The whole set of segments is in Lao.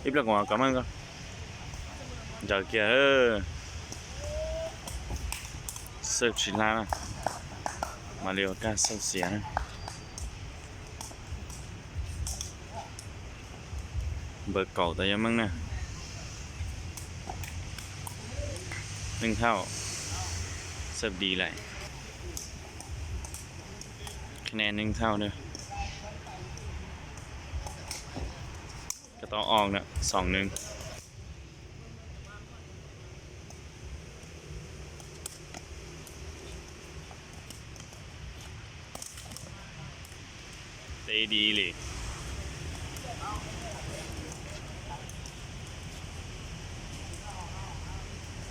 ອີບແລ້ວກໍເອົາກັບມາກ່ອນ ຢ່າເກຍເດີ. ເສີບຊິລາວນະ ມາລິໂອກາເສີບເສຍນະ. ເບີເກົ້າແຕ່ຢ່າເບິ່ງນະ ໜຶ່ງເທົ່າ ເສີບດີຫຼາຍ ຄະແນນໜຶ່ງເທົ່າເດີ. ກະຕ້ອງອອກນະ ສອງໜຶ່ງ. ເຕະດີອີ່ຫຼີ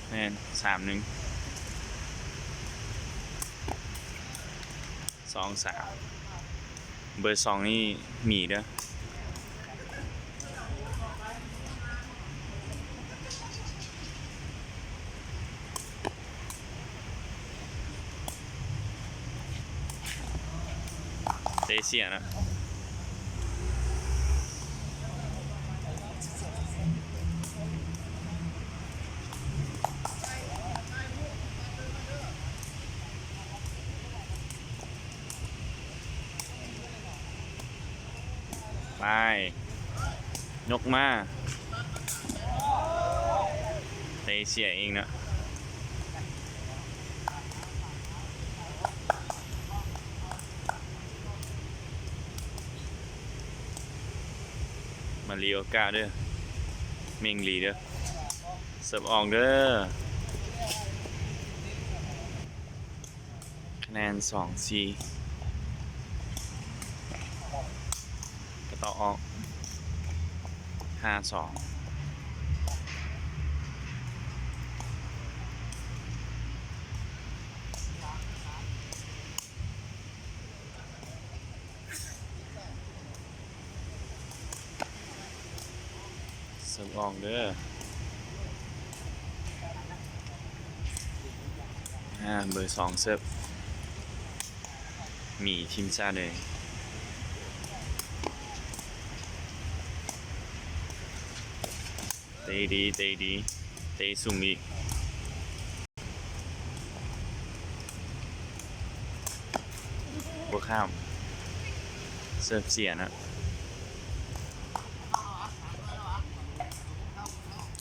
ແມ່ນ ສາມໜຶ່ງ. ສອງສາມ ເບີສອງນີ້ໝີເດີ ເຕະເສຍນະ. ໄປ ຍົກມາ ເຕະເສຍອີກເນາະ. ມາລິໂອກາເດີ ເມັ່ງລີເດີ ເສີບອອກເດີ. ຄະແນນສອງສີ່ ກະຕໍ່ອອກ ຫ້າສອງ. ເສີບອອກເດີ ອາ ເບີສອງເສີບ ໝີທີມຊາດເລີຍ. ເຕະດີ ເຕະດີ ເຕະສູງອີກ ບໍ່ຂ້າມ ເສີບເສຍນະ.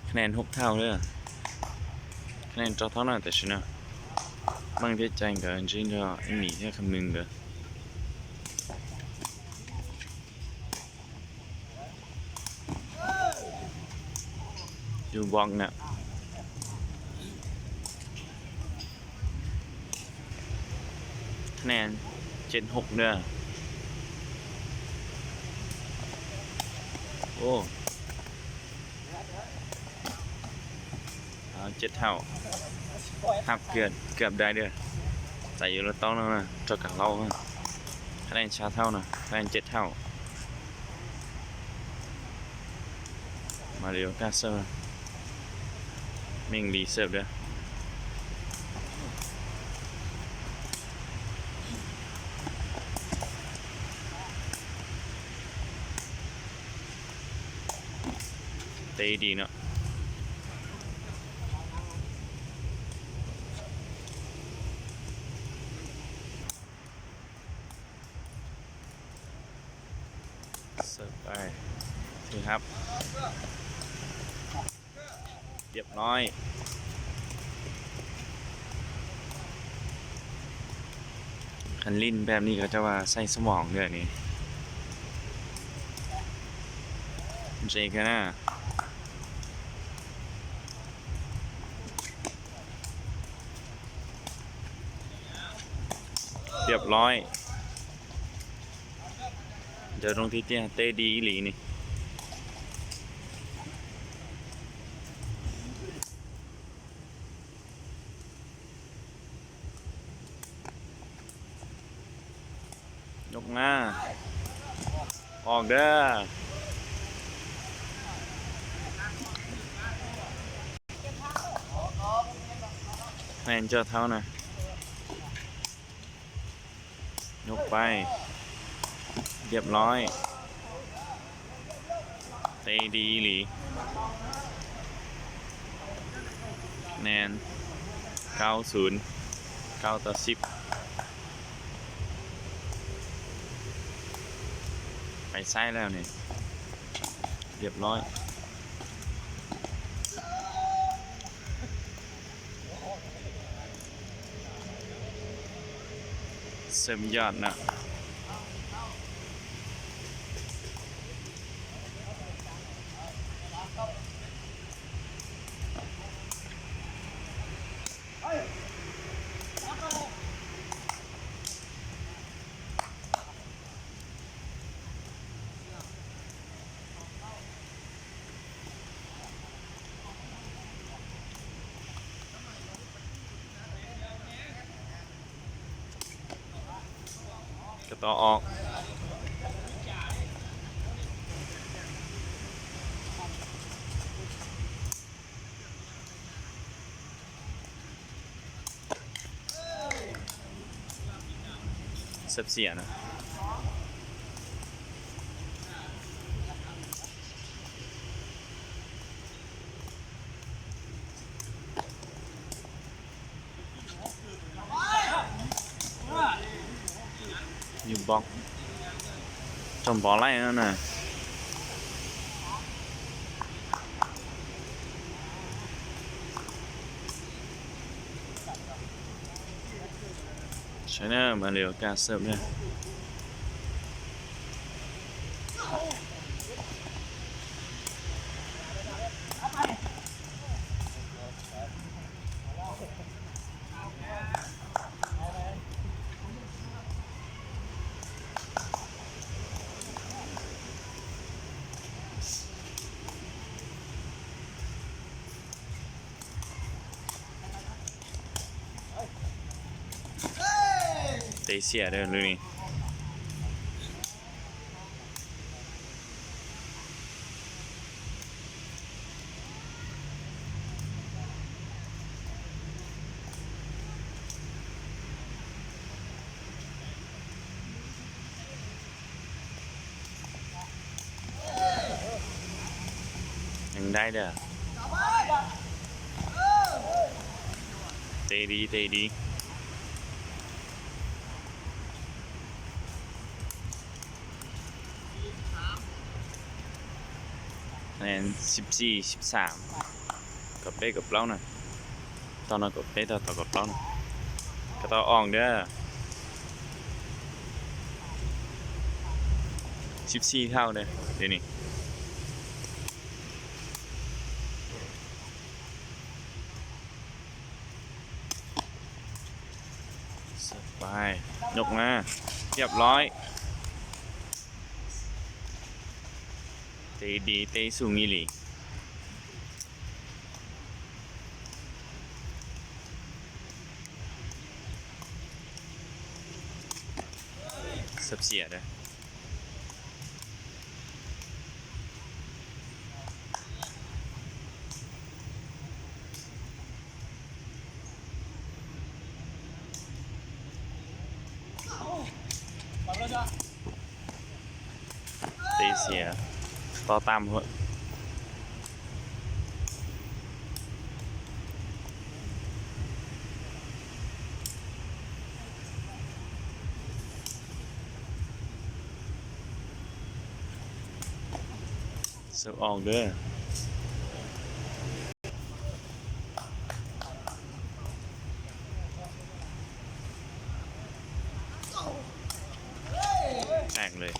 ຄະແນນຫົກເທົ່າເດີ ຄະແນນເຈົ້າເທົ່ານັ້ນແຕ່ຊະນະ ມັນເຮັດໃຈກໍຈິງກໍອີ່ໝີແທ້ຄຳໜຶ່ງເດີ. ຢູ່ບລັອກນະ ຄະແນນເຈັດຫົກເດີ. ໂອ້ ເຈັດເທົ່າ ຮັບເກືອບ ເກືອບໄດ້ເດີ ໃສ່ຢູ່ລະຕ້ອງນະ ເທົ່າກັນເລົ່າ ຄະແນນຊາວເທົ່ານະ ຄະແນນເຈັດເທົ່າ. ມາລິໂອກາເສີບ ເມັ່ງລີເສີບເດີ ເຕະດີເນາະ. ເສີບໄປ ຖືຮັບ ຮຽບຮ້ອຍ. ຄັນຫຼິ້ນແບບນີ້ເຂົາເຈົ້າວ່າໃສ່ສະໝອງເດີນີ້ ເຈການາ. ຮຽບຮ້ອຍ ເດີນລົງທີ່ເຕະ ເຕະດີອີ່ຫຼີນີ້ ຍົກມາ ອອກເດີ ແມ່ນເຈົ້າເທົ່ານະ. ຍົກໄປ ຮຽບຮ້ອຍ. ເຕະດີອີ່ຫຼີ. ແມ່ນ ເກົ້າສູນ ເກົ້າຕໍ່ສິບ ໄປຊ້າຍແລ້ວນີ້ ຮຽບຮ້ອຍ. ເສີມຍອດນະ. ກະຕໍ່ອອກ. ເສີບເສຍນະ. ຢູ່ບລັອກ ຈົ່ມບອລໄຫຼນັ້ນນະ. ໃຊ່ເດີ ມາເລວ ກາເສີບເດີ. ເຕະເສຍເດີລູກນີ້. ຍັງໄດ້ເດີ ເຕະດີ ເຕະດີ. ຄະແນນສິບສີ່ ສິບສາມ ກະເປ້ກະເປົ້ານະ. ຕອນນັ້ນກະເປ້ ຕອນ ຕອນກະເປົ້ານະ. ກະຕໍ່ອອກເດີ ສິບສີ່ເທົ່າເດີ ດຽວນີ້. ເສີບໄປ ຍົກມາ ຮຽບຮ້ອຍ. ເຕະດີ ເຕະສູງອີ່ຫຼີ. ເສີບເສຍເດີ. ເຕະເສຍ ຕໍ່ຕາມໂພດ. ເສີບອອກເດີ ແຕກເລີຍ.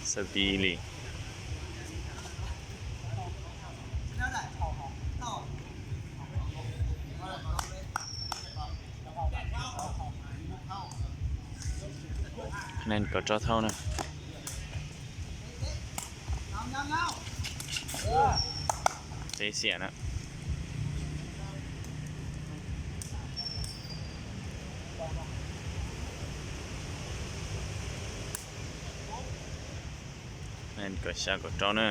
ເສີບດີອີ່ຫຼີ. ຄະແນນກໍເທົ່າເທົ່ານະ. ເຕະເສຍນະ. ແມ່ນກໍຊາກໍເຈົ້ານະ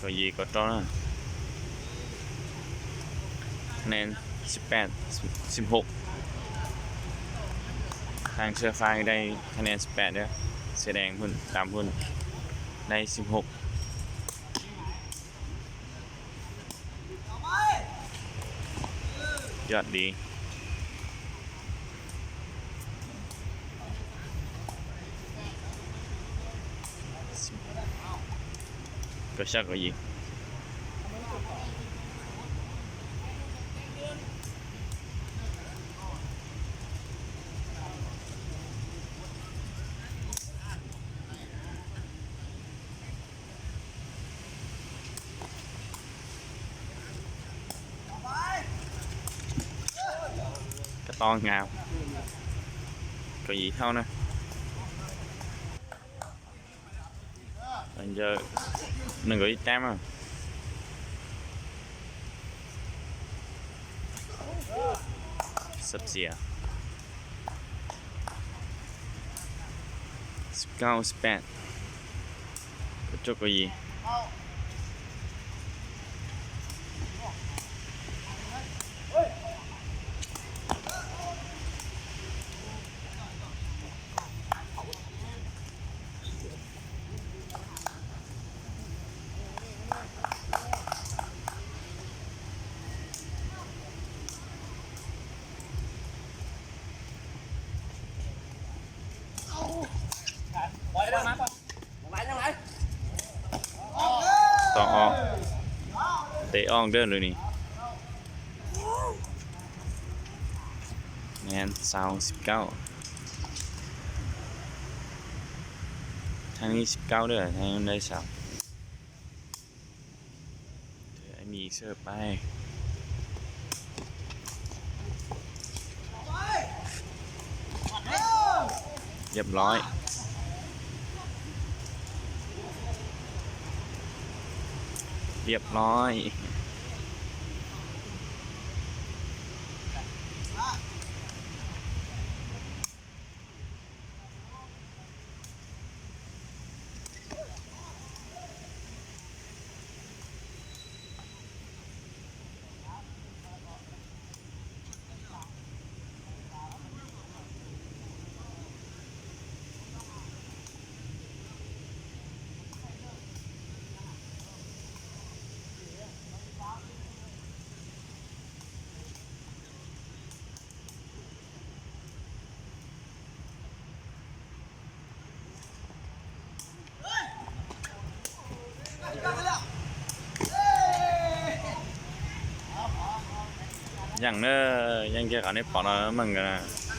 ກໍເຢກໍເຈົ້ານະ. ຄະແນນ ສິບແປດ ສິບຫົກ ທາງເສື້ອຟ້າໄດ້ຄະແນນສິບແປດເດີ້ ເສື້ອແດງພຸ້ນ ຕາມພຸ້ນ ໄດ້ສິບຫົກ ຍອດດີ. ກະຊັກເອົາອີກ ກະຕ້ອງງາມ ກະອີເທົ່ານະ. ເອີ ໜຶ່ງກະອີແຕ້ມ ສັບເສຍ ສິບເກົ້າ ສິບແປດ ກະຈົກກະອີ. ຕໍ່ອອກ ເຕະອອກເດີ້ ລູກນີ້ ແມ່ນ ຊາວ ສິບເກົ້າ ທາງນີ້ ສິບເກົ້າ ເດີ້ ທາງນັ້ນໄດ້ ຊາວ. ໄອ້ໝີເສີບໄປ ຮຽບຮ້ອຍ ຮຽບຮ້ອຍ. ຍັງເດີ ຍັງເກັບເອົາໃນປອດ ເບິ່ງກັນນະ.